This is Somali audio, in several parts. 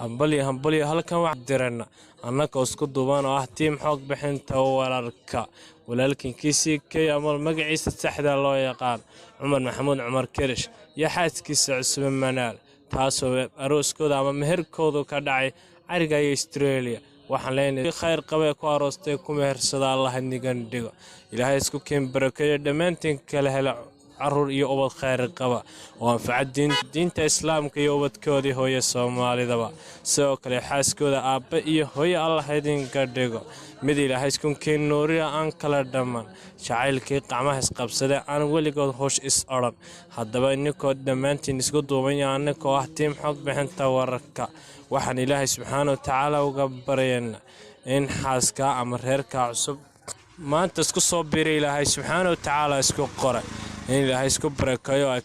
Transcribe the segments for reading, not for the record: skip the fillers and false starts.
Hambalyo, hambalyo. Halkan wax dirana annagoo isku duuban oo ah team xog bixinta wararka, walaalkiinkiisii Key ama magaciisa saxda loo yaqaan Cumar Maxamuud Cumar Kerish iyo xaaskiisa cusube Manaal, taasoo arooskooda ama meherkoodu ka dhacay cariga iyo Australia. Waxaan leenahay khayr qabee ku aroostay, ku mehersada, Allah nigan dhigo. Ilaahay isku keen barakeeyo dhammaantiin, kala hela caruur iyo ubad khayr qaba oo anfaca diinta Islaamka iyo ubadkoodii hooye Soomaalidaba. Sidoo kale xaaskooda aabbe iyo hooye Allah idinka dhigo mid Ilaahay iskunkeen nuuriya, aan kala dhammaan jacaylkii qacmaha isqabsade, aan weligood hoosh is odhan. Haddaba ininkood dhammaantiin isku duubanya, anninkoo ah team xog bixinta wararka, waxaan Ilaahay subxaana wa tacaala uga baryaynaa in xaaska ama reerka cusub maanta isku soo biiray Ilaahay subxaana wa tacaala isku qoray in Ilaahay isku barakeeyo, ay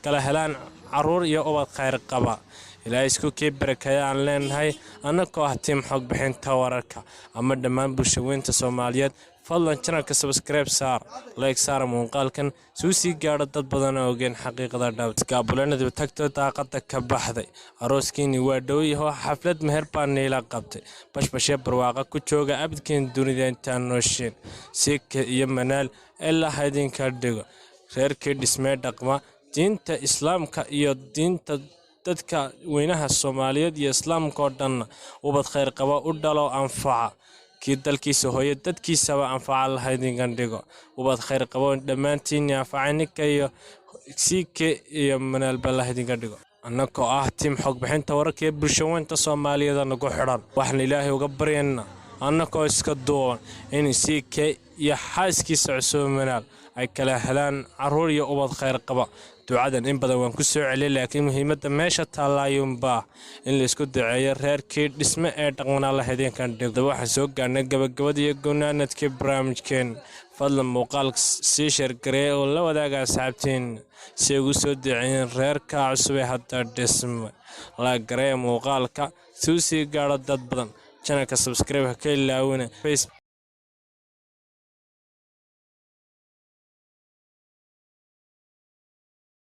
kala helaan caruur iyo ubad khayr qaba. Ilaahay isku kii barakeeya aan leenahay annagoo ah team xog bixinta wararka ama dhammaan bulshaweynta Soomaaliyeed. Fadlan channelka subscribe saar, like saar muuqaalkan suu sii gaadho dad badan oo ogeen xaqiiqada dhab. Gaabulanadu tagto daaqada ka baxday. Arooskiini waa dhow yaho, xaflad meher baa niila qabtay. Bashbashee barwaaqa ku jooga abidkeen dunida intaan noosheen. Siika iyo Manaal, ilaa ha idinka dhigo reerkii dhismee dhaqma diinta Islaamka iyo diinta dadka weynaha Soomaaliyeed iyo Islaamka oo dhanna ubad khayr qaba u dhalo anfaca, kii dalkiisa hooyo dadkiisaba anfaca laha idinka dhigo. Ubad khayr qabo dhammaantiin anfaca ninka iyo Siike iyo Manaalba lah idinka dhigo. Annagoo ah team xog bixinta wararka ee bulshaweynta Soomaaliyeed nagu xidhan, waxaan Ilaahay uga baryaynaa annagoo iska duuban in Siike iyo xaaskiisa cusub Manaal ay kala helaan caruur iyo ubad khayr qaba. Ducadan in badan waan ku soo celiyay, laakiin muhiimadda meesha taalaayuunbaa in laisku duceeyo reerkii dhisme ee dhaqmanaa la idinkan dhigo. Waxaan soo gaarnay gabagabada iyo gunaanadkii barnaamijkeen. Fadlan muuqaalka sii share gareeya oo la wadaaga asxaabtiin si ay ugu soo duceeyeen reerka cusub ee hadda dhisme. La gareeya muuqaalka si uu sii gaadho dad badan. Channelka subscribe ha ka ilaawina.